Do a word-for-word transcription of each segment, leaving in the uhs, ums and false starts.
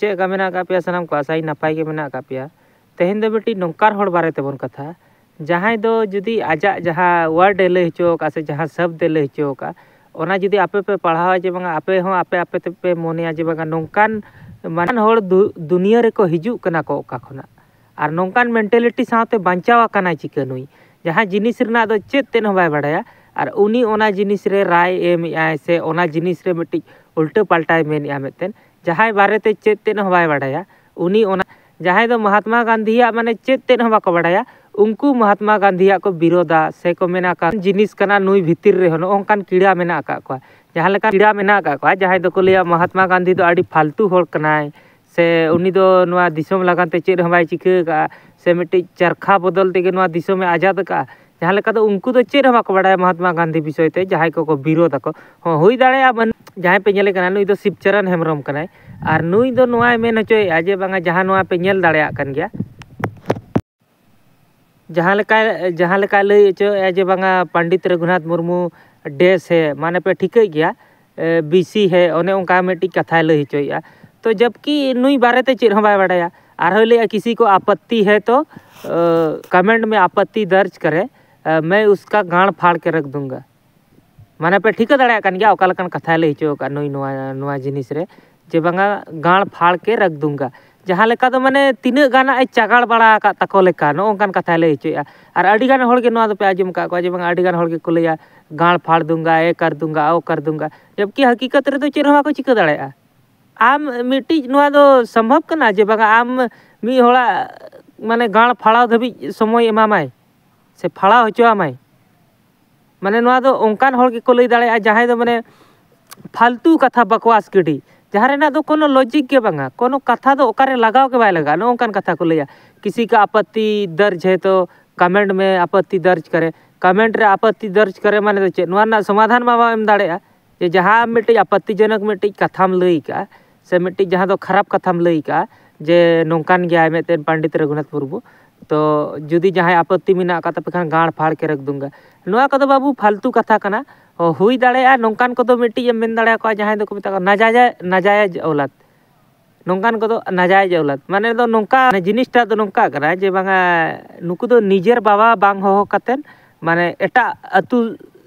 ᱪᱮᱫ ᱞᱮᱠᱟ ᱢᱮᱱᱟᱜ ᱟᱠᱟᱫ ᱯᱮᱭᱟ ᱥᱟᱱᱟᱢ ᱠᱚ? ᱟᱥᱟᱭᱟᱹᱧ ᱱᱟᱯᱟᱭ ᱜᱮ ᱢᱮᱱᱟᱜ ᱟᱠᱟᱫ ᱯᱮᱭᱟ᱾ ᱛᱮᱦᱮᱧ ᱫᱚ ᱢᱤᱫᱴᱤᱡ ᱱᱚᱝᱠᱟᱱ ᱦᱚᱲ ᱵᱟᱨᱮ ᱛᱮᱵᱚᱱ ᱠᱟᱛᱷᱟᱜᱼᱟ, ᱡᱟᱦᱟᱸᱭ ᱫᱚ ᱡᱩᱫᱤ ᱟᱡᱟᱜ ᱡᱟᱦᱟᱸ word ᱮ ᱞᱟᱹᱭ ᱦᱚᱪᱚ ᱟᱠᱟᱫᱼᱟ ᱥᱮ ᱡᱟᱦᱟᱸ ᱥᱟᱵᱫ ᱮ ᱞᱟᱹᱭ ᱦᱚᱪᱚ ᱟᱠᱟᱫᱼᱟ, ᱚᱱᱟ ᱡᱩᱫᱤ ᱟᱯᱮ ᱯᱮ ᱯᱟᱲᱦᱟᱣᱟ ᱡᱮ ᱵᱟᱝᱟ, ᱟᱯᱮ ᱦᱚᱸ ᱟᱯᱮ ᱟᱯᱮ ᱛᱮᱯᱮ ᱢᱚᱱᱮᱭᱟ ᱡᱮ ᱵᱟᱝᱟ ᱱᱚᱝᱠᱟᱱ ᱢᱟᱱᱟᱱ ᱦᱚᱲ ᱫᱩ- ᱫᱩᱱᱤᱭᱟᱹ ᱨᱮᱠᱚ ᱦᱤᱡᱩᱜ ᱠᱟᱱᱟ ᱠᱚ ᱚᱠᱟ ᱠᱷᱚᱱᱟᱜ, ᱟᱨ ᱱᱚᱝᱠᱟᱱ mentality ᱥᱟᱶᱛᱮ ᱵᱟᱧᱪᱟᱣ ᱟᱠᱟᱱᱟᱭ ᱪᱤᱠᱟᱹ ᱱᱩᱭ, ᱡᱟᱦᱟᱸ ᱡᱤᱱᱤᱥ ᱨᱮᱱᱟᱜ ᱫᱚ ᱪᱮᱫ ᱛᱮᱫ ᱦᱚᱸ ᱵᱟᱭ ᱵᱟᱲᱟᱭᱟ, ᱟᱨ ᱩᱱᱤ ᱚᱱᱟ ᱡᱤᱱᱤᱥ ᱨᱮ ᱨᱟᱭ ᱮᱢᱮᱜᱼᱟᱭ ᱥᱮ ᱚᱱᱟ ᱡᱤᱱᱤᱥ ᱨᱮ ᱢᱤᱫᱴᱤᱡ ᱩᱞᱴᱟᱹ ᱯᱟᱞᱴᱟᱭ ᱢᱮᱱᱮᱜᱼᱟ ᱢᱤᱫᱴᱮᱱ, ᱡᱟᱦᱟᱸᱭ ᱵᱟᱨᱮ ᱛᱮ ᱪᱮᱫ ᱛᱮᱫ ᱦᱚᱸ ᱵᱟᱭ ᱵᱟᱲᱟᱭᱟ, ᱩᱱᱤ ᱚᱱᱟ, ᱡᱟᱦᱟᱸᱭ ᱫᱚ ᱢᱚᱦᱟᱛᱢᱟ ᱜᱟᱱᱫᱷᱤᱭᱟᱜ ᱢᱟᱱᱮ ᱪᱮᱫ ᱛᱮᱫ ᱦᱚᱸ ᱵᱟᱠᱚ ᱵᱟᱲᱟᱭᱟ, ᱩᱱᱠᱩ ᱢᱚᱦᱟᱛᱢᱟ ᱜᱟᱱᱫᱷᱤᱭᱟᱜ ᱠᱚ ᱵᱤᱨᱳᱫᱟ ᱥᱮ ᱠᱚ ᱢᱮᱱᱟ ᱠᱟᱱ ᱡᱤᱱᱤᱥ ᱠᱟᱱᱟ, ᱱᱩᱭ ᱵᱷᱤᱛᱤᱨ ᱨᱮᱦᱚᱸ ᱱᱚᱜᱼᱚ ᱱᱚᱝᱠᱟᱱ ᱠᱤᱲᱟ ᱢᱮᱱᱟᱜ ᱟᱠᱟᱫ ᱠᱚᱣᱟ᱾ ᱡᱟᱦᱟᱸ ᱞᱮᱠᱟ ᱠᱤᱲᱟ ᱢᱮᱱᱟᱜ ᱟᱠᱟᱫ ᱠᱚᱣᱟ, ᱡᱟᱦᱟᱸᱭ ᱫᱚᱠᱚ ᱞᱟᱹᱭᱟ ᱢᱚᱦᱟᱛᱢᱟ ᱜᱟᱱᱫᱷᱤ ᱫᱚ ᱟᱹᱰᱤ ᱯᱷᱟᱞᱛᱩ ᱦᱚᱲ ᱠᱟᱱᱟᱭ, ᱥᱮ ᱩᱱᱤ ᱫᱚ ᱱᱚᱣᱟ ᱫᱤᱥᱚᱢ ᱞᱟᱹᱜᱤᱫ ᱛᱮ ᱪᱮᱫ ᱦᱚᱸ ᱵᱟᱭ ᱪᱤᱠᱟᱹ ᱟᱠᱟᱫᱼᱟ, ᱥᱮ ᱢᱤᱫᱴᱤᱡ ᱪᱟᱨᱠᱷᱟ ᱵᱚᱫᱚᱞ ᱛᱮᱜᱮ ᱱᱚᱣᱟ ᱫᱤᱥᱚᱢᱮ ᱟᱡᱟᱫ ᱟᱠᱟᱫᱼᱟ᱾ ᱡᱟᱦᱟᱸ ᱞᱮᱠᱟ ᱫᱚ ᱩᱱᱠᱩ ᱫᱚ ᱪᱮᱫ ᱦᱚᱸ ᱵᱟᱠᱚ ᱵᱟᱲᱟᱭᱟ ᱢᱚᱦᱟᱛᱢᱟ ᱜᱟᱱᱫᱷᱤ ᱵᱤᱥᱚᱭ ᱛᱮ, ᱡᱟᱦᱟᱸᱭ ᱠᱚᱠᱚ ᱵᱤᱨᱳᱫ ᱟᱠᱚ᱾ ᱦᱚᱸ, ᱦᱩᱭ ᱫᱟᱲᱮᱭᱟᱜᱼᱟ, ᱢᱟᱱ-, ᱡᱟᱦᱟᱸᱭ ᱯᱮ ᱧᱮᱞᱮ ᱠᱟᱱᱟ, ᱱᱩᱭ ᱫᱚ ᱥᱤᱵᱪᱚᱨᱚᱱ ᱦᱮᱢᱵᱨᱚᱢ ᱠᱟᱱᱟᱭ, ᱟᱨ ᱱᱩᱭ ᱫᱚ ᱱᱚᱣᱟᱭ ᱢᱮᱱ ᱦᱚᱪᱚᱭᱮᱫᱼᱟ ᱡᱮ ᱵᱟᱝᱟ, ᱡᱟᱦᱟᱸ ᱱᱚᱣᱟ ᱯᱮ ᱧᱮᱞ ᱫᱟᱲᱮᱭᱟᱜ ᱠᱟᱱ ᱜᱮᱭᱟ, ᱡᱟᱦᱟᱸ ᱞᱮᱠᱟᱭ, ᱡᱟᱦᱟᱸ ᱞᱮᱠᱟᱭ ᱞᱟᱹᱭ ᱦᱚᱪᱚᱭᱮᱫᱼᱟ ᱡᱮ ᱵᱟᱝᱟ, ᱯᱚᱱᱰᱤᱛ ᱨᱚᱜᱷᱩᱱᱟᱛᱷ ᱢᱩᱨᱢᱩ ᱰᱮ ᱥᱮ, ᱢᱟᱱᱮ ᱯᱮ ᱴᱷᱤᱠᱟᱹᱭ ᱜᱮᱭᱟ, ᱮ, ᱵᱤᱥᱤ ᱦᱮ, ᱚᱱᱮ ᱚᱱᱠᱟ ᱢᱤᱫᱴᱤᱡ ᱠᱟᱛᱷᱟᱭ ᱞᱟᱹᱭ ᱦᱚᱪᱚᱭᱮᱫᱼᱟ᱾ ᱛᱚ ᱡᱟᱵᱠᱤ ᱱᱩᱭ ᱵᱟᱨᱮᱛᱮ ᱪᱮᱫ ᱦᱚᱸ ᱵᱟᱭ ᱵᱟᱲᱟᱭᱟ᱾ ᱟᱨᱦᱚᱸᱭ ᱞᱟᱹᱭᱮᱫᱼᱟ, "ᱠᱤᱥᱤ ᱠᱚ ᱟᱯᱚᱛᱛᱤ ᱦᱮ ᱛᱚ, ᱮ, ᱠᱚᱢᱮᱱᱴ ᱢᱮ ᱟᱯᱚᱛᱛᱤ ᱫᱟᱨᱡᱽ ᱠᱟᱨᱮ, ᱮ, ᱢᱮ ᱩᱥᱠᱟ ᱜᱟᱸᱲ ᱯᱷᱟᱲ ᱠᱮ ᱨᱟᱠᱷ ᱫᱩᱸᱜᱟ᱾" ᱢᱟᱱᱮ ᱯᱮ ᱴᱷᱤᱠᱟᱹ ᱫᱟᱲᱮᱭᱟᱜ ᱠᱟᱱ ᱜᱮᱭᱟ ᱚᱠᱟ ᱞᱮᱠᱟᱱ ᱠᱟᱛᱷᱟᱭ ᱞᱟᱹᱭ ᱦᱚᱪᱚ ᱟᱠᱟᱫ ᱱᱩᱭ ᱱᱚᱣᱟ, ᱱᱚᱣᱟ ᱡᱤᱱᱤᱥ ᱨᱮ, ᱡᱮ ᱵᱟᱝᱟ ᱜᱟᱸᱲ ᱯᱷᱟᱲ ᱠᱮ ᱨᱟᱠᱷ ᱫᱩᱸᱜᱟ᱾ ᱡᱟᱦᱟᱸ ᱞᱮᱠᱟ ᱫᱚ ᱢᱟᱱᱮ ᱛᱤᱱᱟᱹᱜ ᱜᱟᱱᱟᱜ ᱮ ᱪᱟᱜᱟᱲ ᱵᱟᱲᱟ ᱟᱠᱟᱫ ᱛᱟᱠᱚ ᱞᱮᱠᱟ, ᱱᱚᱜᱼᱚ ᱱᱚᱝᱠᱟᱱ ᱠᱟᱛᱷᱟᱭ ᱞᱟᱹᱭ ᱦᱚᱪᱚᱭᱮᱫᱼᱟ᱾ ᱟᱨ ᱟᱹᱰᱤ ᱜᱟᱱ ᱦᱚᱲ ᱜᱮ ᱱᱚᱣᱟ ᱫᱚᱯᱮ ᱟᱸᱡᱚᱢ ᱟᱠᱟᱫ ᱠᱚᱣᱟ ᱡᱮ ᱵᱟᱝᱟ ᱟᱹᱰᱤ ᱜᱟᱱ ᱦᱚᱲ ᱜᱮᱠᱚ ᱞᱟᱹᱭᱟ, "ᱜᱟᱸᱲ ᱯᱷᱟᱲ ᱫᱩᱸᱜᱟ, ᱮ ᱠᱟᱨ ᱫᱩᱸᱜᱟ, ᱚ ᱠᱟᱨ ᱫᱩᱸᱜᱟ", ᱡᱟᱵᱠᱤ ᱦᱟᱹᱠᱤᱠᱟᱛ ᱨᱮᱫᱚ ᱪᱮᱫ ᱦᱚᱸ ᱵᱟᱠᱚ ᱪᱤᱠᱟᱹ ᱫᱟᱲᱮᱭᱟᱜᱼᱟ᱾ ᱟᱢ ᱢᱤᱫᱴᱤᱡ ᱱᱚᱣᱟ ᱫᱚ ᱥᱚᱢᱵᱷᱚᱵ ᱠᱟᱱᱟ ᱡᱮ ᱵᱟᱝᱟ ᱟᱢ ᱢᱤᱫ ᱦᱚᱲᱟᱜ ᱢᱟᱱᱮ ᱜᱟᱸᱲ ᱯᱷᱟᱲᱟᱣ ᱫᱷᱟᱹᱵᱤᱡ ᱥᱚᱢᱚᱭ ᱮᱢᱟᱢᱟᱭ ᱥᱮ ᱯᱷᱟᱲᱟᱣ ᱦᱚᱪᱚ ᱟᱢᱟᱭ? ᱢᱟᱱᱮ ᱱᱚᱣᱟ ᱫᱚ ᱚᱱᱠᱟᱱ ᱦᱚᱲ ᱜᱮᱠᱚ ᱞᱟᱹᱭ ᱫᱟᱲᱮᱭᱟᱜᱼᱟ ᱡᱟᱦᱟᱸᱭ ᱫᱚ ᱢᱟᱱᱮ ᱯᱷᱟᱞᱛᱩ ᱠᱟᱛᱷᱟ ᱵᱟᱠᱣᱟᱥ ᱜᱤᱰᱤ, ᱡᱟᱦᱟᱸ ᱨᱮᱱᱟᱜ ᱫᱚ ᱠᱳᱱᱳ logic ᱜᱮ ᱵᱟᱝᱟ, ᱠᱳᱱᱳ ᱠᱟᱛᱷᱟ ᱫᱚ ᱚᱠᱟᱨᱮ ᱞᱟᱜᱟᱣ ᱜᱮ ᱵᱟᱭ ᱞᱟᱜᱟᱜᱼᱟ, ᱱᱚᱜᱼᱚ ᱱᱚᱝᱠᱟᱱ ᱠᱟᱛᱷᱟ ᱠᱚ ᱞᱟᱹᱭᱟ᱾ "ᱠᱤᱥᱤ ᱠᱟ ᱟᱯᱚᱛᱛᱤ ᱫᱟᱨᱡᱽ ᱦᱮ ᱛᱚ ᱠᱚᱢᱮᱱᱴ ᱢᱮ ᱟᱯᱚᱛᱛᱤ ᱫᱟᱨᱡᱽ ᱠᱟᱨᱮ", ᱠᱚᱢᱮᱱᱴ ᱨᱮ ᱟᱯᱚᱛᱛᱤ ᱫᱟᱨᱡᱽ ᱠᱟᱨᱮ ᱢᱟᱱᱮ ᱫᱚ ᱪᱮᱫ? ᱱᱚᱣᱟ ᱨᱮᱱᱟᱜ ᱥᱚᱢᱟᱫᱷᱟᱱ ᱢᱟ ᱵᱟᱢ ᱮᱢ ᱫᱟᱲᱮᱭᱟᱜᱼᱟ᱾ ᱡᱮ ᱡᱟᱦᱟᱸ ᱢᱤᱫᱴᱤᱡ ᱟᱯᱚᱛᱛᱤᱡᱚᱱᱚᱠ ᱢᱤᱫᱴᱤᱡ ᱠᱟᱛᱷᱟᱢ ᱞᱟᱹᱭ ᱠᱟᱜᱼᱟ, ᱥᱮ ᱢᱤᱫᱴᱤᱡ ᱡᱟᱦᱟᱸ ᱫᱚ ᱠᱷᱟᱨᱟᱯ ᱠᱟᱛᱷᱟᱢ ᱞᱟᱹᱭ ᱠᱟᱜᱼᱟ, ᱡᱮ ᱱᱚᱝᱠᱟᱱ ᱜᱮᱭᱟᱭ ᱢᱤᱫᱴᱮᱱ ᱯᱚᱱᱰᱤᱛ ᱨᱚᱜᱷᱩᱱᱟᱛᱷ ᱢᱩᱨᱢᱩ, ᱛᱚ ᱡᱩᱫᱤ ᱡᱟᱦᱟᱸᱭ ᱟᱯᱚᱛᱛᱤ ᱢᱮᱱᱟᱜ ᱟᱠᱟᱫ ᱛᱟᱯᱮ ᱠᱷᱟᱱ ᱜᱟᱸᱲ ᱯᱷᱟᱲ ᱠᱮ ᱨᱟᱠᱷ ᱫᱩᱸᱜᱟ᱾ ᱱᱚᱣᱟ ᱠᱚᱫᱚ ᱵᱟᱹᱵᱩ ᱯᱷᱟᱞᱛᱩ ᱠᱟᱛᱷᱟ ᱠᱟᱱᱟ᱾ ᱚ, ᱦᱩᱭ ᱫᱟᱲᱮᱭᱟᱜᱼᱟ ᱱᱚᱝᱠᱟᱱ ᱠᱚᱫᱚ ᱢᱤᱫᱴᱤᱡ ᱮᱢ ᱢᱮᱱ ᱫᱟᱲᱮᱭᱟᱠᱚᱣᱟ ᱡᱟᱦᱟᱸᱭ ᱫᱚᱠᱚ ᱢᱮᱛᱟᱜ ᱠᱚᱣᱟ ᱱᱟᱡᱟᱭᱟ-, ᱱᱟᱡᱟᱭᱟᱡ ᱚᱣᱞᱟᱫ᱾ ᱱᱚᱝᱠᱟᱱ ᱠᱚᱫᱚ ᱱᱟᱡᱟᱭᱮᱡ ᱟᱣᱞᱟᱫ ᱢᱟᱱᱮ ᱫᱚ ᱱᱚᱝᱠᱟ, ᱢᱟᱱᱮ ᱡᱤᱱᱤᱥᱴᱟ ᱫᱚ ᱱᱚᱝᱠᱟ ᱠᱟᱱᱟ ᱡᱮ ᱵᱟᱝᱟ, ᱱᱩᱠᱩ ᱫᱚ ᱱᱤᱡᱮᱨ ᱵᱟᱵᱟ ᱵᱟᱝ ᱦᱚᱦᱚ ᱠᱟᱛᱮᱫ ᱢᱟᱱᱮ ᱮᱴᱟᱜ ᱟᱹᱛᱩ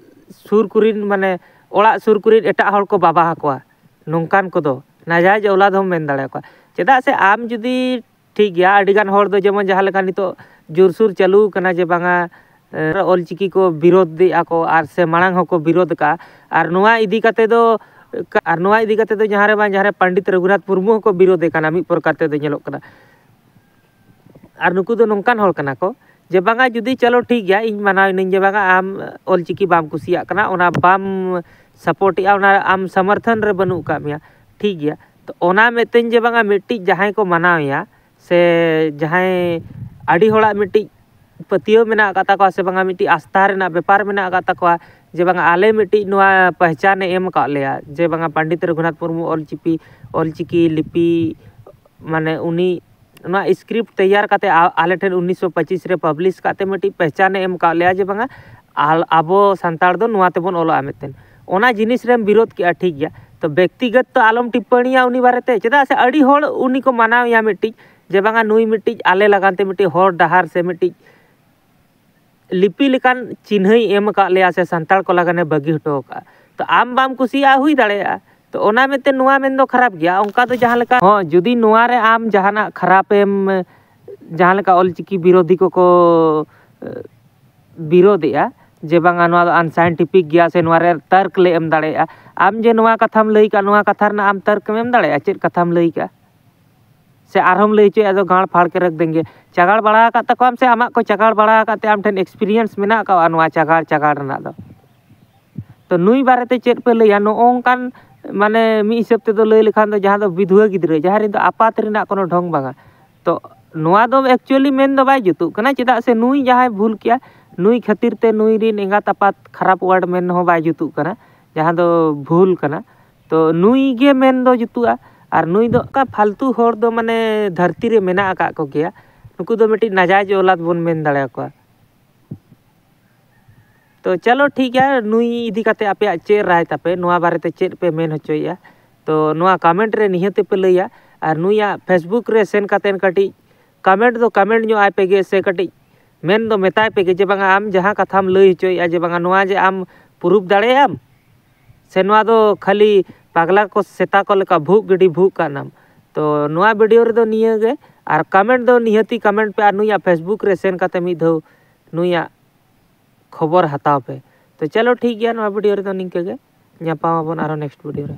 ᱥᱩᱨ ᱠᱚᱨᱮᱱ, ᱢᱟᱱᱮ ᱚᱲᱟᱜ ᱥᱩᱨ ᱠᱚᱨᱮᱱ ᱮᱴᱟᱜ ᱦᱚᱲ ᱠᱚ ᱵᱟᱵᱟ ᱟᱠᱚᱣᱟ᱾ ᱱᱚᱝᱠᱟᱱ ᱠᱚᱫᱚ ᱱᱟᱡᱟᱭᱮᱡ ᱟᱣᱞᱟᱫ ᱦᱚᱸᱢ ᱢᱮᱱ ᱫᱟᱲᱮᱭᱟᱠᱚᱣᱟ᱾ ᱪᱮᱫᱟᱜ ᱥᱮ ᱟᱢ ᱡᱩᱫᱤ, ᱴᱷᱤᱠ ᱜᱮᱭᱟ, ᱟᱹᱰᱤᱜᱟᱱ ᱦᱚᱲ ᱫᱚ ᱡᱮᱢᱚᱱ ᱡᱟᱦᱟᱸ ᱞᱮᱠᱟ ᱱᱤᱛᱚᱜ ᱡᱳᱨᱥᱳᱨ ᱪᱟᱹᱞᱩ ᱠᱟᱱᱟ ᱡᱮ ᱵᱟᱝᱟ, ᱮ, ᱚᱞᱪᱤᱠᱤ ᱠᱚ ᱵᱤᱨᱳᱫᱷ ᱮᱫᱼᱟ ᱠᱚ ᱟᱨ ᱥᱮ ᱢᱟᱲᱟᱝ ᱦᱚᱸᱠᱚ ᱵᱤᱨᱳᱫᱷ ᱟᱠᱟᱫᱼᱟ᱾ ᱟᱨ ᱱᱚᱣᱟ ᱤᱫᱤ ᱠᱟᱛᱮ ᱫᱚ, ᱟᱨ ᱱᱚᱣᱟ ᱤᱫᱤ ᱠᱟᱛᱮ ᱫᱚ ᱡᱟᱦᱟᱸ ᱨᱮ ᱵᱟᱝ ᱡᱟᱦᱟᱸ ᱨᱮ ᱯᱚᱱᱰᱤᱛ ᱨᱚᱜᱷᱩᱱᱟᱛᱷ ᱢᱩᱨᱢᱩ ᱦᱚᱸᱠᱚ ᱵᱤᱨᱳᱫᱷ ᱮ ᱠᱟᱱᱟ, ᱢᱤᱫ ᱯᱨᱚᱠᱟᱨ ᱛᱮᱫᱚ ᱧᱮᱞᱚᱜ ᱠᱟᱱᱟ᱾ ᱟᱨ ᱱᱩᱠᱩ ᱫᱚ ᱱᱚᱝᱠᱟᱱ ᱦᱚᱲ ᱠᱟᱱᱟ ᱠᱚ ᱡᱮ ᱵᱟᱝᱟ, ᱡᱩᱫᱤ ᱪᱚᱞᱚ ᱴᱷᱤᱠ ᱜᱮᱭᱟ, ᱤᱧ ᱢᱟᱱᱟᱣ ᱮᱱᱟᱹᱧ ᱡᱮ ᱵᱟᱝᱟ ᱟᱢ ᱚᱞᱪᱤᱠᱤ ᱵᱟᱢ ᱠᱩᱥᱤᱭᱟᱜ ᱠᱟᱱᱟ, ᱚᱱᱟ ᱵᱟᱢ ᱥᱟᱯᱳᱨᱴ ᱮᱜᱼᱟ, ᱚᱱᱟ ᱟᱢ ᱥᱚᱢᱚᱨᱛᱷᱚᱱ ᱨᱮ ᱵᱟᱹᱱᱩᱜ ᱟᱠᱟᱫ ᱢᱮᱭᱟ, ᱴᱷᱤᱠ ᱜᱮᱭᱟ᱾ ᱛᱚ ᱚᱱᱟ ᱢᱤᱫᱴᱮᱱ ᱡᱮ ᱵᱟᱝᱟ ᱢᱤᱫᱴᱤᱡ ᱡᱟᱦᱟᱸᱭ ᱠᱚ ᱢᱟᱱᱟᱣᱮᱭᱟ ᱥᱮ ᱡᱟᱦᱟᱸᱭ ᱟᱹᱰᱤ ᱦᱚᱲᱟᱜ ᱢᱤᱫᱴᱤᱡ ᱯᱟᱹᱛᱭᱟᱹᱣ ᱢᱮᱱᱟᱜ ᱟᱠᱟᱫ ᱛᱟᱠᱚᱣᱟ ᱥᱮ ᱵᱟᱝᱟ ᱢᱤᱫᱴᱤᱡ ᱟᱥᱛᱷᱟ ᱨᱮᱱᱟᱜ ᱵᱮᱯᱟᱨ ᱢᱮᱱᱟᱜ ᱟᱠᱟᱫ ᱛᱟᱠᱚᱣᱟ ᱡᱮ ᱵᱟᱝᱟ ᱟᱞᱮ ᱢᱤᱫᱴᱤᱡ ᱱᱚᱣᱟ ᱯᱮᱦᱪᱟᱱᱮ ᱮᱢ ᱟᱠᱟᱫ ᱞᱮᱭᱟ ᱡᱮ ᱵᱟᱝᱟ ᱯᱚᱱᱰᱤᱛ ᱨᱚᱜᱷᱩᱱᱟᱛᱷ ᱢᱩᱨᱢᱩ ᱚᱞᱪᱤᱠᱤ, ᱚᱞᱪᱤᱠᱤ ᱞᱤᱯᱤ, ᱢᱟᱱᱮ ᱩᱱᱤ ᱱᱚᱣᱟ ᱥᱠᱨᱤᱯᱴ ᱛᱮᱭᱟᱨ ᱠᱟᱛᱮ ᱟ-, ᱟᱞᱮ ᱴᱷᱮᱱ ᱩᱱᱤᱥᱥᱚ ᱯᱚᱸᱪᱤᱥ ᱨᱮ ᱯᱟᱵᱽᱞᱤᱥ ᱠᱟᱛᱮ ᱢᱤᱫᱴᱤᱡ ᱯᱮᱦᱪᱟᱱᱮ ᱮᱢ ᱟᱠᱟᱫ ᱞᱮᱭᱟ ᱡᱮ ᱵᱟᱝᱟ ᱟᱞ-, ᱟᱵᱚ ᱥᱟᱱᱛᱟᱲ ᱫᱚ ᱱᱚᱣᱟ ᱛᱮᱵᱚᱱ ᱚᱞᱚᱜᱼᱟ ᱢᱮᱱᱛᱮ᱾ ᱚᱱᱟ ᱡᱤᱱᱤᱥ ᱨᱮᱢ ᱵᱤᱨᱳᱫ ᱠᱮᱜᱼᱟ, ᱴᱷᱤᱠ ᱜᱮᱭᱟ, ᱛᱚ ᱵᱮᱠᱛᱤᱜᱚᱛ ᱛᱚ ᱟᱞᱚᱢ ᱴᱤᱯᱯᱟᱹᱲᱤᱭᱟ ᱩᱱᱤ ᱵᱟᱨᱮᱛᱮ, ᱪᱮᱫᱟᱜ ᱥᱮ ᱟᱹᱰᱤ ᱦᱚᱲ ᱩᱱᱤ ᱠᱚ ᱢᱟᱱᱟᱣᱮᱭᱟ ᱢᱤᱫᱴᱤᱡ ᱡᱮ ᱵᱟᱝᱟ ᱱᱩᱭ ᱢᱤᱫᱴᱤᱡ ᱟᱞᱮ ᱞᱟᱜᱟᱱ ᱛᱮ ᱢᱤᱫᱴᱤᱡ ᱦᱚᱨ ᱰᱟᱦᱟᱨ ᱥᱮ ᱢᱤᱫᱴᱤᱡ ᱞᱤᱯᱤ ᱞᱮᱠᱟᱱ ᱪᱤᱱᱦᱟᱹᱭ ᱮᱢ ᱟᱠᱟᱫ ᱞᱮᱭᱟ ᱥᱮ ᱥᱟᱱᱛᱟᱲ ᱠᱚ ᱞᱟᱜᱟᱱᱮ ᱵᱟᱹᱜᱤ ᱦᱚᱴᱚ ᱟᱠᱟᱫᱼᱟ᱾ ᱛᱚ ᱟᱢ ᱵᱟᱢ ᱠᱩᱥᱤᱭᱟᱜᱼᱟ, ᱦᱩᱭ ᱫᱟᱲᱮᱭᱟᱜᱼᱟ᱾ ᱛᱚ ᱚᱱᱟ ᱢᱮᱱᱛᱮ ᱱᱚᱣᱟ ᱢᱮᱱ ᱫᱚ ᱠᱷᱟᱨᱟᱯ ᱜᱮᱭᱟ? ᱚᱱᱠᱟ ᱫᱚ ᱡᱟᱦᱟᱸ ᱞᱮᱠᱟ, ᱦᱚᱸ, ᱡᱩᱫᱤ ᱱᱚᱣᱟ ᱨᱮ ᱟᱢ ᱡᱟᱦᱟᱱᱟᱜ ᱠᱷᱟᱨᱟᱯ ᱮᱢ, ᱡᱟᱦᱟᱸ ᱞᱮᱠᱟ ᱚᱞᱪᱤᱠᱤ ᱵᱤᱨᱳᱫᱷᱤ ᱠᱚᱠᱚ, ᱮ, ᱵᱤᱨᱳᱫᱷᱮᱜᱼᱟ ᱡᱮ ᱵᱟᱝᱟ ᱱᱚᱣᱟ ᱫᱚ ᱟᱱᱥᱟᱭᱮᱱᱴᱤᱯᱷᱤᱠ ᱜᱮᱭᱟ ᱥᱮ ᱱᱚᱣᱟ ᱨᱮ ᱛᱟᱨᱠ ᱞᱮ ᱮᱢ ᱫᱟᱲᱮᱭᱟᱜᱼᱟ, ᱟᱢ ᱡᱮ ᱱᱚᱣᱟ ᱠᱟᱛᱷᱟᱢ ᱞᱟᱹᱭ ᱠᱟᱜᱼᱟ, ᱱᱚᱣᱟ ᱠᱟᱛᱷᱟ ᱨᱮᱱᱟᱜ ᱟᱢ ᱛᱟᱨᱠ ᱮᱢ ᱮᱢ ᱫᱟᱲᱮᱭᱟᱜᱼᱟ? ᱪᱮᱫ ᱠᱟᱛᱷᱟᱢ ᱞᱟᱹᱭ ᱠᱟᱜᱼᱟ? ᱥᱮ ᱟᱨᱦᱚᱸᱢ ᱞᱟᱹᱭ ᱦᱚᱪᱚᱭᱟ, ᱟᱫᱚ ᱜᱟᱲ ᱯᱷᱟᱲ ᱠᱮ ᱨᱮᱠ ᱫᱮᱝᱜᱮ᱾ ᱪᱟᱜᱟᱲ ᱵᱟᱲᱟ ᱟᱠᱟᱫ ᱛᱟᱠᱚᱣᱟᱢ ᱥᱮ ᱟᱢᱟᱜ ᱠᱚ ᱪᱟᱜᱟᱲ ᱵᱟᱲᱟ ᱟᱠᱟᱫ ᱛᱮ ᱟᱢ ᱴᱷᱮᱱ ᱮᱠᱥᱯᱤᱨᱤᱭᱮᱱᱥ ᱢᱮᱱᱟᱜ ᱟᱠᱟᱫᱼᱟ ᱱᱚᱣᱟ ᱪᱟᱜᱟᱲ, ᱪᱟᱜᱟᱲ ᱨᱮᱱᱟᱜ ᱫᱚ? ᱛᱚ ᱱᱩᱭ ᱵᱟᱨᱮᱛᱮ ᱪᱮᱫ ᱯᱮ ᱞᱟᱹᱭᱟ? ᱱᱚᱜᱼᱚ ᱱᱚᱝᱠᱟᱱ, ᱢᱟᱱᱮ, ᱢᱤᱫ ᱦᱤᱥᱟᱹᱵ ᱛᱮᱫᱚ ᱞᱟᱹᱭ ᱞᱮᱠᱷᱟᱱ ᱫᱚ ᱡᱟᱦᱟᱸ ᱫᱚ ᱵᱤᱫᱷᱩᱣᱟᱹ ᱜᱤᱫᱽᱨᱟᱹ, ᱡᱟᱦᱟᱸ ᱨᱮᱫᱚ ᱟᱯᱟᱛ ᱨᱮᱱᱟᱜ ᱠᱳᱱᱳ ᱰᱷᱚᱝ ᱵᱟᱝᱟ᱾ ᱛᱚ ᱱᱚᱣᱟ ᱫᱚ ᱮᱠᱪᱩᱭᱮᱞᱤ ᱢᱮᱱ ᱫᱚ ᱵᱟᱭ ᱡᱩᱛᱩᱜ ᱠᱟᱱᱟ, ᱪᱮᱫᱟᱜ ᱥᱮ ᱱᱩᱭ ᱡᱟᱦᱟᱸᱭ ᱵᱷᱩᱞ ᱠᱮᱜᱼᱟ, ᱱᱩᱭ ᱠᱷᱟᱹᱛᱤᱨ ᱛᱮ ᱱᱩᱭ ᱨᱮᱱ ᱮᱸᱜᱟᱛ ᱟᱯᱟᱛ ᱠᱷᱟᱨᱟᱯ ᱣᱟᱨᱰ ᱢᱮᱱ ᱦᱚᱸ ᱵᱟᱭ ᱡᱩᱛᱩᱜ ᱠᱟᱱᱟ, ᱡᱟᱦᱟᱸ ᱫᱚ ᱵᱷᱩᱞ ᱠᱟᱱᱟ᱾ ᱛᱚ ᱱᱩᱭ ᱜᱮ ᱢᱮᱱ ᱫᱚ ᱡᱩᱛᱩᱜᱼᱟ᱾ ᱟᱨ ᱱᱩᱭ ᱫᱚ ᱚᱱᱠᱟ ᱯᱷᱟᱞᱛᱩ ᱦᱚᱲ ᱫᱚ, ᱢᱟᱱᱮ, ᱫᱷᱟᱹᱨᱛᱤ ᱨᱮ ᱢᱮᱱᱟᱜ ᱟᱠᱟᱫ ᱠᱚᱜᱮᱭᱟ᱾ ᱱᱩᱠᱩ ᱫᱚ ᱢᱤᱫᱴᱤᱡ ᱱᱟᱡᱟᱭᱡ ᱚᱣᱞᱟᱫ ᱵᱚᱱ ᱢᱮᱱ ᱫᱟᱲᱮᱭᱟᱠᱚᱣᱟ᱾ ᱛᱚ ᱪᱚᱞᱚ ᱴᱷᱤᱠ ᱜᱮᱭᱟ, ᱱᱩᱭ ᱤᱫᱤ ᱠᱟᱛᱮ ᱟᱯᱮᱭᱟᱜ ᱪᱮᱫ ᱨᱟᱭ ᱛᱟᱯᱮ, ᱱᱚᱣᱟ ᱵᱟᱨᱮᱛᱮ ᱪᱮᱫ ᱯᱮ ᱢᱮᱱ ᱦᱚᱪᱚᱭᱮᱫᱼᱟ? ᱛᱚ ᱱᱚᱣᱟ ᱠᱚᱢᱮᱱᱴ ᱨᱮ ᱱᱤᱦᱟᱹᱛ ᱯᱮ ᱞᱟᱹᱭᱟ᱾ ᱟᱨ ᱱᱩᱭᱟᱜ Facebook ᱨᱮ ᱥᱮᱱ ᱠᱟᱛᱮᱫ ᱠᱟᱹᱴᱤᱡ ᱠᱚᱢᱮᱱᱴ ᱫᱚ ᱠᱚᱢᱮᱱᱴ ᱧᱚᱜ ᱟᱭ ᱯᱮᱜᱮ, ᱥᱮ ᱠᱟᱹᱴᱤᱡ ᱢᱮᱱ ᱫᱚ ᱢᱮᱛᱟᱭ ᱯᱮᱜᱮ ᱡᱮ ᱵᱟᱝᱟ, ᱟᱢ ᱡᱟᱦᱟᱸ ᱠᱟᱛᱷᱟᱢ ᱞᱟᱹᱭ ᱦᱚᱪᱚᱭᱮᱫᱼᱟ ᱡᱮ ᱵᱟᱝᱟ, ᱱᱚᱣᱟ ᱡᱮ ᱟᱢ ᱯᱨᱩᱯᱷ ᱫᱟᱲᱮᱭᱟᱜ ᱟᱢ, ᱥᱮ ᱱᱚᱣᱟ ᱫᱚ ᱠᱷᱟᱹᱞᱤ ᱯᱟᱜᱽᱞᱟ ᱠᱚ ᱥᱮᱛᱟ ᱠᱚ ᱞᱮᱠᱟ ᱵᱷᱩᱜ ᱜᱤᱰᱤ ᱵᱷᱩᱜ ᱠᱟᱜ ᱱᱟᱢ? ᱛᱚ ᱱᱚᱣᱟ ᱵᱷᱤᱰᱤᱭᱳ ᱨᱮᱫᱚ ᱱᱤᱭᱟᱹ ᱜᱮ, ᱟᱨ ᱠᱚᱢᱮᱱᱴ ᱫᱚ ᱱᱤᱦᱟᱹᱛᱤ ᱠᱚᱢᱮᱱᱴ ᱯᱮ, ᱟᱨ ᱱᱩᱭᱟᱜ Facebook ᱨᱮ ᱥᱮᱱ ᱠᱟᱛᱮ ᱢᱤᱫ ᱫᱷᱟᱣ ᱱᱩᱭᱟᱜ ᱠᱷᱚᱵᱚᱨ ᱦᱟᱛᱟᱣ ᱯᱮ᱾ ᱛᱚ ᱪᱚᱞᱚ ᱴᱷᱤᱠ ᱜᱮᱭᱟ, ᱱᱚᱣᱟ ᱵᱷᱤᱰᱤᱭᱳ ᱨᱮᱫᱚ ᱱᱤᱝᱠᱟᱹ ᱜᱮ, ᱧᱟᱯᱟᱢ ᱟᱵᱚᱱ ᱟᱨᱦᱚᱸ ᱱᱮᱠᱥᱴ ᱵᱷᱤᱰᱤᱭᱳ ᱨᱮ᱾